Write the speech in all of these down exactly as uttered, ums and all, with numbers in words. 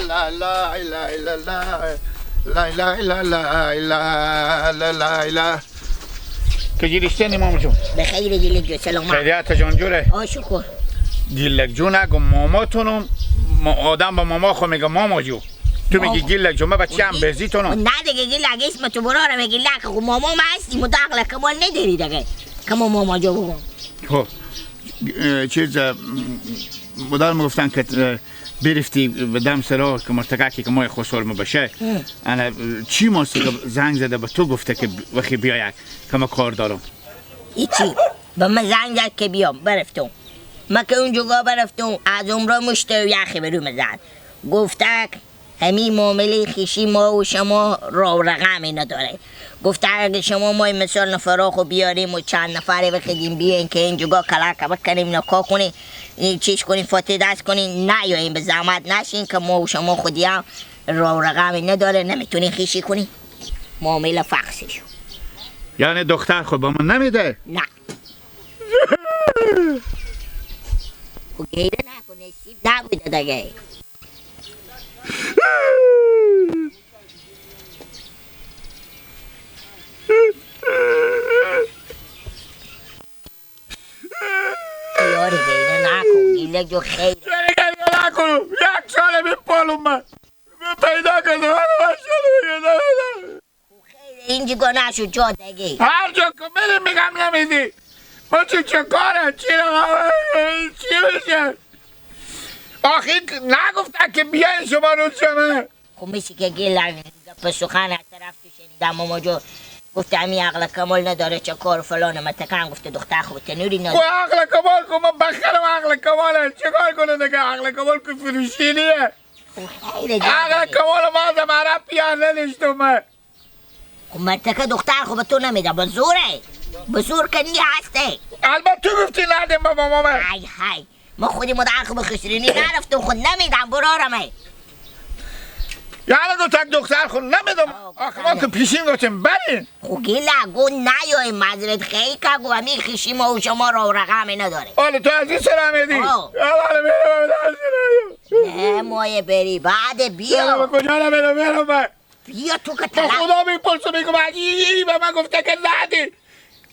لا، لا، لا، لا، لا. لا، لا، لا، لا، لا، لا، لا، لا. تو گیلستنی مامو جون؟ بخیر گیلک جو، سلامت. خیریت جان جوره؟ آ، شکر. گیلک جون اگه ماماتونم، ما-، آدم به ماما خو میگه ماما جو. تو میگی ماما. گیلک جو، من بچه هم بزیتونم. نه دیگه گیلک اسم تو برارم گیلک خو ماما ما هستی، مداخله کمال نداری دیگه. کما ماما جو بگم. خب. اه، چیز، اه، مدام گفتن که، اه، بیرفتی به دم سرا که مرتککی که مای خسر مو بشه. اه. انا، اه، چی ماستی که زنگ زده به تو گفته که ب-، وخی بیای که ما کار دارم؟ هیچی. به من زنگ زد که بیام، برفتم. من که اونجا برفتم، از عمرا مشت و یخی به روم زد. گفته همی معاملهٔ خویشی ما و شما را و رقمی نداره. گفته اگه شما ما این مثال نفرا خو بیاریم و چند نفری بخیدیم بیاین که اینجا کلکه بکنیم، نکا کنیم، این چیز کنیم، فاته دست کنیم، نیاییم به زحمت نشین که ما و شما خودی هم را و رقمی نداره، نمیتونیم خویشی کنیم. معامله فخص شو. یعنی دختر خو به من نمیده؟ نه. خو گیره نکن، نصیب نبوده دیگه. یاری گیره نکن، گیله جو خیر. چرا گیره نکنم؟ یک سال بی پالم من. من پیدا کردم، من باشم دیگه، نه، نه. خیر، اینجا گناه شو جا دیگه. هر جا که می‌ریم می‌گم نمیدی. ما چی چه کاره؟ چی رو، چی می‌شه؟ آخی نگفتن که بیاین شما رو چمه؟ خب می‌شه که گیل گپ سخن از طرف تو شنیدم، ماما جو. گفته امی عقل کمال نداره، چه کار فلان متکن، گفته دختر خب تنوری خو نداره. عقل کمال کو، من بخرم عقل کماله، چه کار کنه دیگه؟ عقل کمال که فروشی نیه. خب خیره جا عقل دیگه. کمال ما از مرا پیانه نشتم من. خب مرتکه دختر خو به تو نمیده، به زوره. به زور که نی هسته. البته تو گفتی ندیم بابا ماما. های های. ما خودی مادر خو به خسرینی نرفتم، خود نمیدم برارمه. یعنی گفتن دختر خود نمیدم. آه، آخه ما بله. که پیشین گفتیم بله. خو گیله گو نیای مزرت خیلی که گو همی خیشی ما و شما را و رقمی نداره. حالا تو از این سر هم ایدی؟ آه. یا حالا می‌رم، از این سر هم. نه، مایه بری، بعد بیا. یا به کجا رو می‌رم، می‌رم من. بیا تو که تو طلاق. خدا می‌پرسه، می‌گم، اگه ای به من گفته که ندی،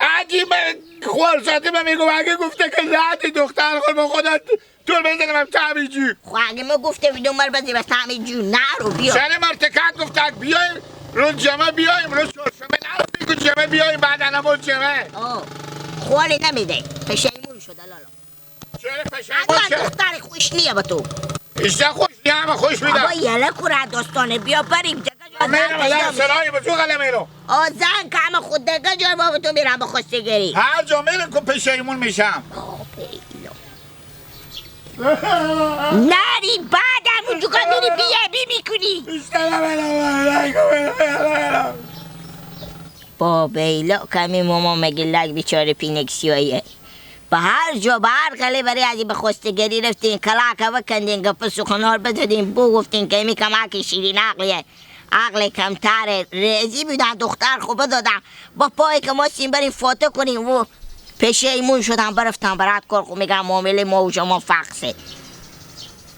اگه من خور ساعتی من می‌گم، اگه گفته که ندی، دختر خود به خودت تو رو بزنم هم تعمیر جو. خو اگه ما گفته بیدون مر بزی بس تعمیر جو، نرو بیا. شهر مرتکت گفته اگه بیایم، روز جمعه بیایم، روز چهارشنبه نرو، بگو جمعه بیایم، بعد نماز جمعه. آه. خوری نمیده، پشیمون شده لالا. چرا پشیمون اگه شد؟ دختر خوش نیه به تو. ایشته خوش نیه، همه خوش می‌دم. بابا یله کره داستانه، بیا بریم جگه جا می‌رم، زن الان پیدا می‌شه. سرای به تو غله می‌رم. آ، زن که همه خود دگه جا با تو می‌رم به خواسته گری. هر جا می‌رم که پشیمون می‌شم. آه، بیلا. نری بعد همون جگه می‌ری بیا بی می‌کنی. ایشته نمی‌رم، نمی‌رم. با بیلا کمی ماما مگه لگ بیچاره پینک سیایه. به هر جا، به هر قله برای ازی به خوستگری رفتین، کلاکه بکندین، گپ سخنار بزدین، بگفتین که امی کمک شیرین عقلیه، عقل کمتره، ریزی بودن، دختر خو بدادن، با پای که ما سیم برین فاتح کنین و پشیمون شدن، برفتن برات کار خو می‌گن معامله ما و شما فخصه.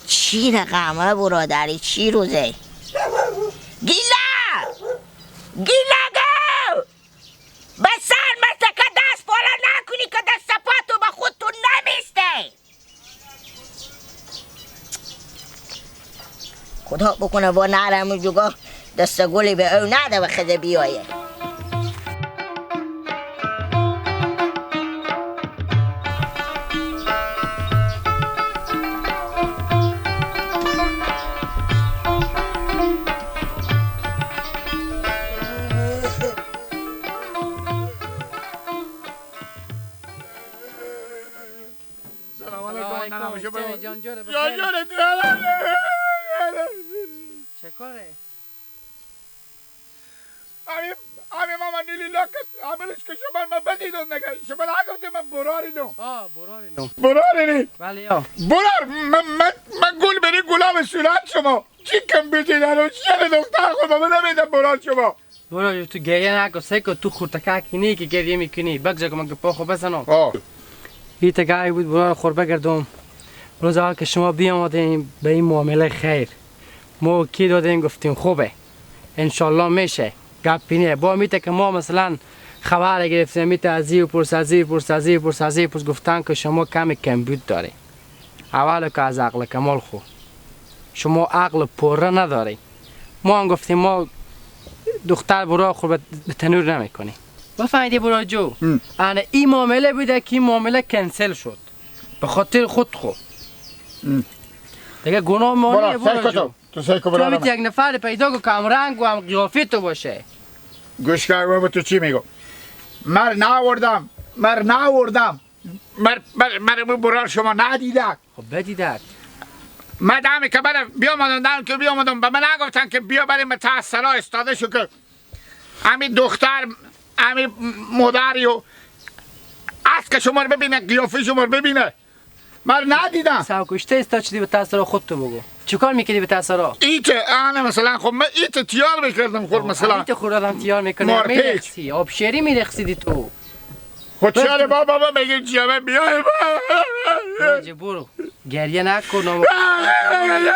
چی رقمه برادری، چی روزه؟ گیلا! گیلا گو! به سر متکه دست بالا نکنی که دست پا تو به خود تو نمیسته. خدا بکنه با نرم جوگا دست گلی به او نده و خده بیایه. سلام علیکم، سلام علیکم. نماشه چه بگو. جان جوره جان بخیر؟ جوره. چه کاره؟ امی، امی ماما نیلی لاکت، امی روز که شما من بدیدون نگه، شما نگفته من براری نو. آه، براری نو. براری نی؟ بله، یا. برار، من، من، من گل بری گلاب صورت شما. چی کم بیتی دارو؟ چی دختر خود من نمیدم برار شما. برو تو گریه نکن، سیکو تو خورتککی نی که گریه می‌کنی. بگذار که من گپا خو بزنم. آه. ای تگایی بود برار خور بگردم. روز اول که شما بیامدین به این معامله خیر، ما اوکی دادیم، گفتیم خوبه، انشالله می‌شه، گپی نیه. با میته که ما مثلاً خبر گرفتیم، میته از این پرس، از این پرس، از این پرس، از این پرس، گفتن که شما کم کمبود داری. اول که از عقل کمال خو، شما عقل پره نداری. ما هم گفتیم ما دختر برای خود به، به تنور نمی‌کنیم. بفهمیدی برای جو؟ ام. انا این معامله بوده که این معامله کنسل شد. به خاطر خود خو. ام. دیگه گناه ما برو، نیه، برو سعی کن جو. تو، تو سعی کن تو برارم. می‌تونی یک نفر پیدا کو که هم رنگ و هم قیافی تو باشه. گوش کن، من به تو چی می‌گم. مر ناوردم، مر ناوردم. مر، مر، مر امو برار شما ندیدک. خب بدیدک. من دمی که برم بیامدم، دم که بیامدم، به من نگفتن که بیا بریم به ته سرا استاده شو که امی دختر، امی مادری و است که شما رو ببینه، قیافه شما رو ببینه. من ندیدم. ساکوشته است، تا چی دی به تاسرا خود تو بگو. چیکار می‌کنی به تاسرا؟ ایته، آنه مثلاً خب من ایته تیار می‌کردم خب خب، مثلاً. ایته خود آدم تیار می‌کنه. مارپیچ. می‌رقصی، آبشیری می‌رقصیدی تو. خود بس چرا تو بابا، بابا میگیم چیه، من بیایم. راجع برو. گریه نکن، نام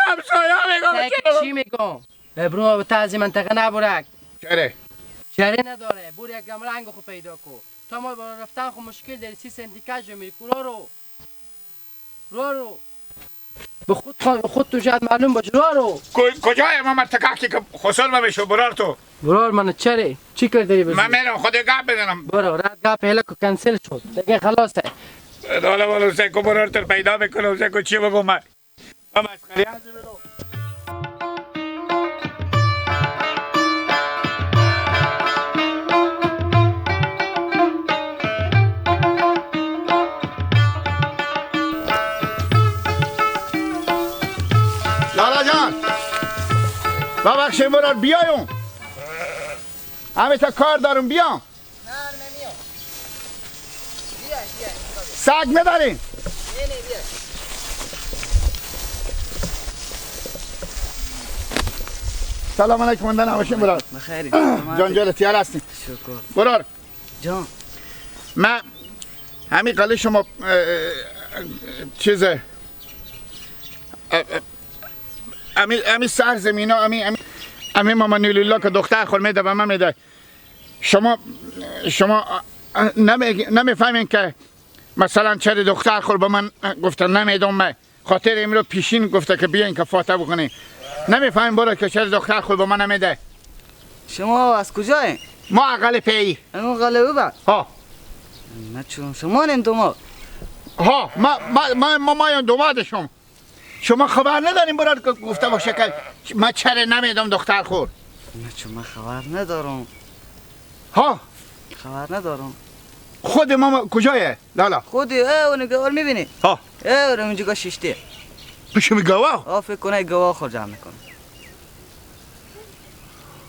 همسایه می‌گم، سعی چرا؟ چی می‌گم؟ ابرو تا از این منطقه نبرک. چره؟ چره نداره، برو یک گم رنگ خو پیدا کو. تا ما با رفتن خو مشکل داری، سی سنتی کج می‌ری، کورا رو. رو رو. به خود خوا-، خود تو شاید معلوم باشه، رو رو. کو-، کجای ما مرتکاکی که خسر ما بشو برار تو؟ برار من چره؟ چی کار داری بزن؟ من می‌رم خود گپ بزنم. برو، رد گپ هلک کنسل شد. دیگه خلاصه. دالا والا حسین کو برار تر پیدا می‌کنه، حسین کو چی بگو من؟ لالا جان، ببخشید مراد، بیایم. همه تا کار دارم، بیام. نه، نمیام. بیا، بیا، اینجا بیا. سگ ندارین؟ نه، نه، بیا. سلام علیکم، مندن نباشین برار. بخیری. جان جان تیار هستین. شکر. برار. جان. من همین قلی شما، اه، چیزه، اه، اه، همین، همین سر زمینا، همین، همین، همین ماما نیلولا که دختر خور می‌ده به من می‌ده. شما، شما، اه، نمی-، نمی‌فهمین که مثلاً چرا دختر خور به من گفتن نمیدم، من خاطر امرو پیشین گفته که بیاین که فاتح بکنین. نمی‌فهمین برو که چرا دختر خور به من نمیده. شما از کجایین؟ ما اقل پیی. اون قلبه با. ها. نه چون شما نین دوما. ها، ما، ما، ما، ما، ما یان دوماد شما. شما خبر ندارین برار که گفته باشه که من چره نمیدم دختر خور؟ نه چون من خبر ندارم. ها. خبر ندارم. خود ما، ما کجایه لالا؟ خود اه، اون گوار می‌بینی؟ ها. اه، اون اونجا شیشته. پیش می گواه؟ آه، فکر کنه گواه خود جمع می‌کنه.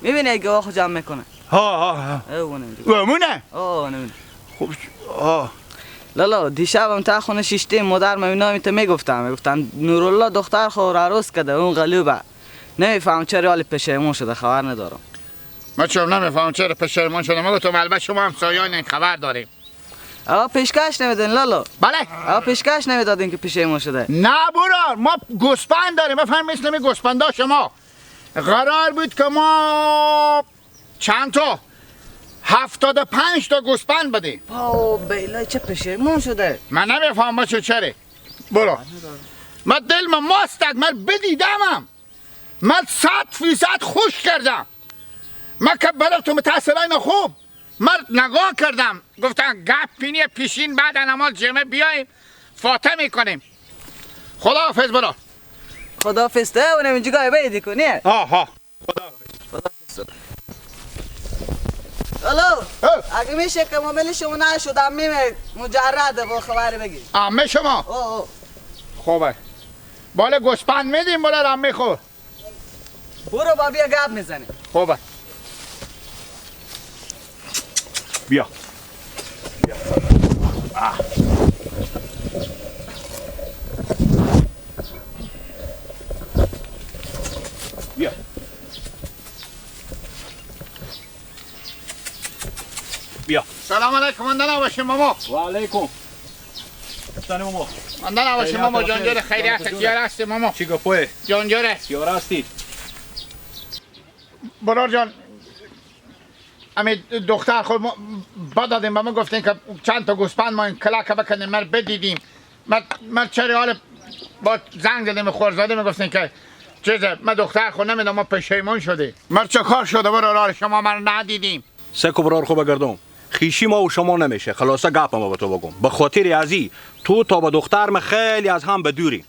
می‌بینی ای گواه خود جمع می‌کنه؟ ها، ها، ها. اه، اون اونجا. و امونه؟ آه، اون اونه. خب، آه. لالا، دیشب هم تا خونه شیشتیم، مادر من اینا می‌ته می‌گفتم، می‌گفتن نورالله دختر خو عروس کده، اون قلوبه. نمی‌فهمم چرا حالی پشیمون شده، خبر ندارم. من چرا نمی‌فهمم چرا پشیمون شده؟ من گفتم البته شما همسایه‌ان این خبر داریم. آقا پیشکش نمیدین لالا؟ بله. آقا پیشکش نمیدادین که پشیمون شده. نه برار، ما گوسپند داریم، بفهم مثل می گوسپندا شما. قرار بود که ما چند تا؟ هفتاد و پنج تا گوسپند بدیم. آه، بیلا چه پشیمون شده. من نمی‌فهمم چه چره. برو. من دل من ماستک، من بدیدمم. من صد فیصد خوش کردم. من که برای تو متأثرای من خوب. من نگاه کردم. گفتن گپ پینی پیشین بعد نماز جمعه بیایم. فاتح می‌کنیم. خداحافظ برو. خداحافظ تو اونم اینجا گاهی بیدی کنی. ها، ها. خداحافظ. الو. ها. اگه می‌شه که مامل شما نشد، عمه مجرده با خبر بگی. عمه شما؟ او، او. خوبه. بالا گوسپند می‌دیم برار عمه خو. برو با بیا گپ می‌زنی. خوبه. بیا. بیا. آه. بیا. بیا. سلام علیکم، مندن باشیم ماما. و علیکم. سلام ماما. مندن باشیم خیریت ماما، هستی؟ جان جوره، خیریت، جان جوره. تیار هستی ماما؟ چی گپویه؟ جان جوره. تیار هستی؟ برار جان، امی دختر خو ما بدادیم، به ما گفتین که چند تا گوسپند ما این کلاکه بکنیم، مر بدیدیم. مر، مر چری حال با زنگ زدیم، خورزاده می‌گفتین که چیزه، ما دختر خو نمیدم، ما پشیمون شدیم. مر چه کار شده برار، شما مر ندیدیم؟ سه کو برار خو بگردم. خیشی ما و شما نمیشه. خلاصه گپ ما به تو بگم. به خاطر ازی تو تا به دختر ما خیلی از هم به دوری.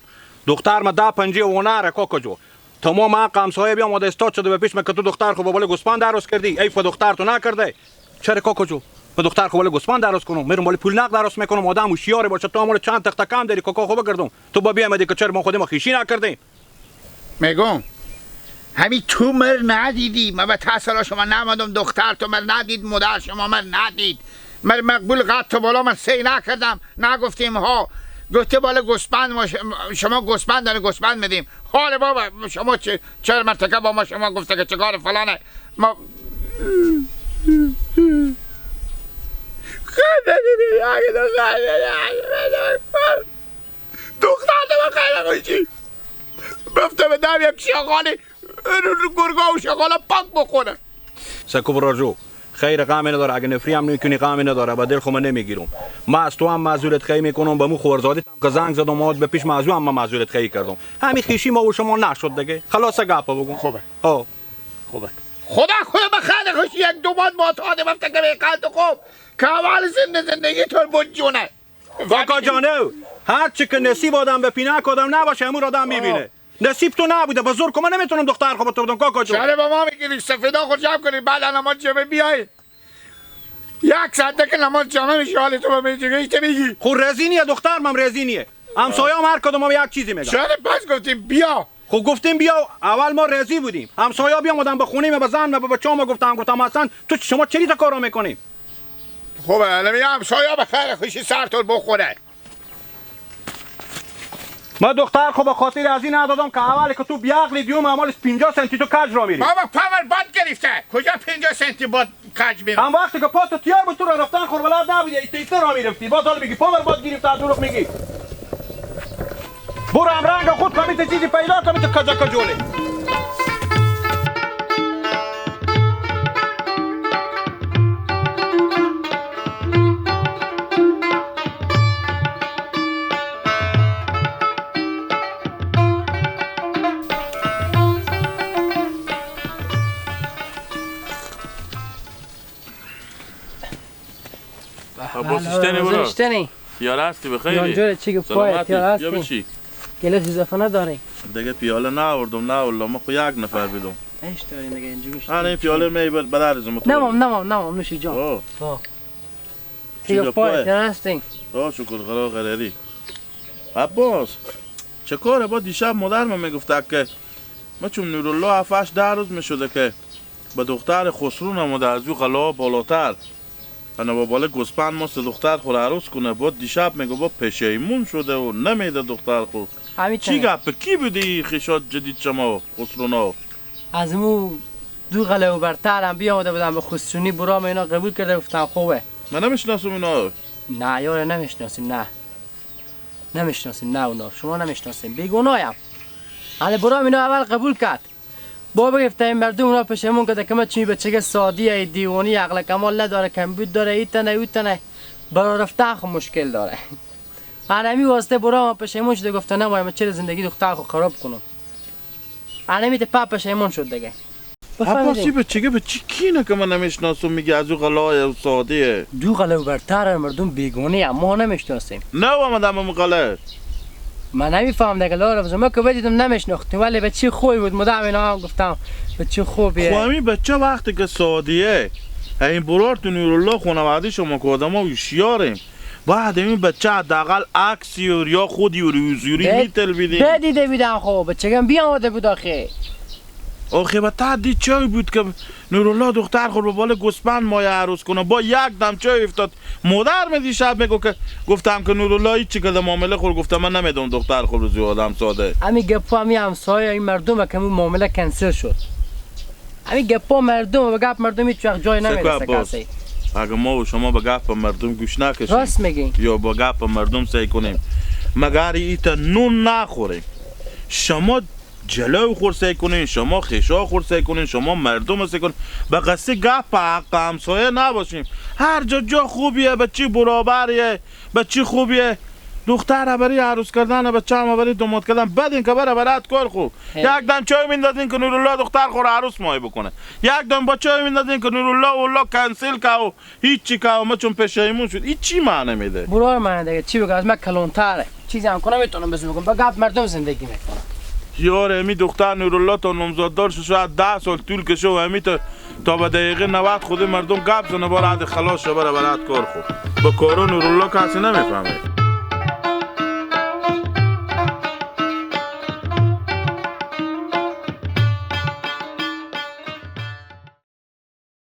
دختر ما ده پنجه و نه ره کاکا جو. تمام حق همسایه بیاماده استاد شده به پیش من که تو دختر خو به بالای گوسپند عروس کردی، ای په دختر تو نکرده. چرا کاکا جو؟ به دختر خو بالای گوسپند عروس کنم، میرم بالای پول نقد عروس می‌کنم، آدم هوشیاری باشه، تو همون چند تخته کم داری، کاکا خو بگردم، تو با بیامدی که چرا ما خودی ما خیشی نکردیم؟ میگم، همی تو مر ندیدی، من به ته سرا شما نمدم، دختر تو مر ندید، مادر شما مر ندید. مر مقبول قد تو بالا من سی نکردم، نگفتیم ها. گفته بالا گوسپند ما ش-، شما گوسپند داره، گوسپند میدیم. حال بابا شما چه، چهار مرتکه با ما شما گفته که چه کار فلانه. ما دختر تو خیلی خوشی. بفته به دم یک شغالی، رو گرگا و شغالا پاک بخوره. سکو برار جو، خیر غمی نداره، اگه نفری هم نکنی غمی نداره، به دل خو من نمیگیرم. من از تو هم معذورت خواهی می‌کنم، به مو خورزادی هم که زنگ زدم، آمد به پیش معذور هم من معذورت خواهی کردم. همین خیشی ما و شما نشد دیگه. خلاصه گپ بگو. خوبه. آه. خوبه. خدا خدا به خیر خوشی یک دو بار با تو آدم هفته که به قلب خوب. که اول زنده زندگی تو بود جونه. کاکا جانو، هر چی که نصیب آدم به پینک آدم نباشه، همون آدم می‌بینه. نصیب تو نبوده، به زور که من نمی‌تونم دختر خو به تو بدم، کاکا جان. چرا به ما می‌گی سفیدا خو جمع کنی، بعد نماز جمعه بیای؟ یک ساعته که نماز جمعه می‌شه، حال تو به می‌جه، هیچ می‌گی. خو راضی نیه دختر، من راضی نیه. همسایه هم هر کدوم هم یک چیزی می‌گن. چرا پس گفتیم بیا؟ خو گفتیم بیا، اول ما راضی بودیم. همسایه بیامدن به خونه ما، به زن ما، به بچه‌ها ما گفتن، گفتم اصلاً تو شما چری تا کارا می‌کنی؟ خب، الان می‌گم همسایه به خیر خوشی سرتون بخوره. من دختر خو به خاطر از این ندادم که اولی که تو بیعقلی، دیوم اعمالش پنجاه سنتی تو کج را میری. بابا، پاور باد گرفته. کجا پنجاه سنتی باد کج میره؟ هم وقتی که پا تو تیار بود، تو را رفتن خور بلد نبودی، ایته ایته را می‌رفتی. باز حالا میگی پاور باد گرفته، دروغ میگی. برو هم رنگ خود کمی تو چیزی پیدا کمی تو کجا کجوله. عباس، اشتنی برو. اشتنی. پیاله هستی بخیری؟ جان جوره، چی گفت؟ سلامتی. پیاله هستی؟ بیا بشی. گلاس اضافه نداری؟ دیگه پیاله نآوردم، نه والله، ما خو یک نفر بیدم. اش داری دیگه، اینجا می‌شی. آه، نه، این پیاله می بر-، برارزم تو. نمام، نمام، نمام، نوشی جان. آه. آه. چی گفت؟ پیاله هستی؟ آه، شکر خدا قراری. عباس، چه کاره؟ با دیشب مادر من می‌گفته که ما چون نورالله هفت هشت ده روز می‌شده که به دختر خسرو نموده، از او غلا بالاتر. انا با بالا گوسپند ماست دختر خو را عروس کنه. با دیشب میگه با پشیمون شده و نمیده دختر خو. همین چی تنه. گپ؟ کی بودی خیشات جدید شما خسرونا؟ از مو دو غله و برتر هم بیامده بودن به خسرونی، برام اینا قبول کرده، گفتن خوبه. من نمیشناسم اینا. نه یار، نمیشناسیم، نه. نمیشناسیم، نه اونا. شما نمیشناسیم. بیگونایم. حالا برام اینا اول قبول کرد. با بگفته این مردم اونا پشیمون کرده که من چی بچگه سادی ای، دیوانی، عقل کمال نداره، کمبود داره، ای تنه، او تنه. برا رفتن خو مشکل داره. انمی واسطه برام پشیمون شده، گفته نمایم، چرا زندگی دختر خو خراب کنم. انمی ته پا پشیمون شد دیگه. عباس، بفهمیدیم. چی بچگه به چی کینه که من نمیشناسم، میگه از او غلای او سادیه. دو غله و برتر مردم بیگونه، اما نمیشناسیم. نه آمدم اون غله. من نمی‌فهم دیگه، لا رفض. ما که بدیدم نمیشناختیم، ولی به چی خوبی بود، مدام اینا هم گفتم به چی خوبیه. خو همی بچه وقتی که سادیه، این برار تو نورالله خانواده شما که آدم ها هوشیاریم، باید این بچه حداقل عکسی و یا خودی و روزیوری به-، می‌تل بیدیم. بدیده بیدن خب، بچگم بیامده بود آخه. آخه به تا دی چای بود که نورالله دختر خور به بالا گوسپند مایه عروس کنه، با یک دم چای افتاد. مادر می دیشب میگو که گفتم که نورالله هیچ چی کده معامله خور، گفتم من نمیدم دختر خور رو زیاد آدم ساده. امی گپو امی همسایه، این مردم که اون معامله کنسل شد. امی گپا مردم، به گپ مردم هیچ وقت جای نمیرسه کسی. اگه ما و شما به گپ مردم گوش نکشیم، راست میگین. یا با گپ مردم سعی کنیم، مگر ایتا نون نخوریم. شما جلو خورسه کنین، شما خیشا خورسه کنین، شما مردم سه کنین. به قصه گپ حق همسایه نباشیم. هر جا جا خوبیه، به چی برابریه، به چی خوبیه. دختر بری عروس کردن، بچه هم بری دوماد کردن، بدین که بره برات کار خو. یک دم چای میندازین که نورالله دختر خو را عروس مای بکنه، یک دم با چای میندازین که نورالله والله کنسل که و هیچی که و ما چون پشیمون شد. این چی معنی می‌ده؟ برار من دیگه چی بگم؟ از من کلانتره. چیزی هم کنم می‌تونم بزن بگم. به گپ مردم زندگی می‌کنم. یار، امی دختر نورالله تا نامزاددار شد، شاید ده سال طول کشه و امی تا، تا به دقیقه نود خودی مردم گپ زنه، بار عد خلاص شه، بره برات کار خو. به کارو نورالله کسی نمی‌فهمه.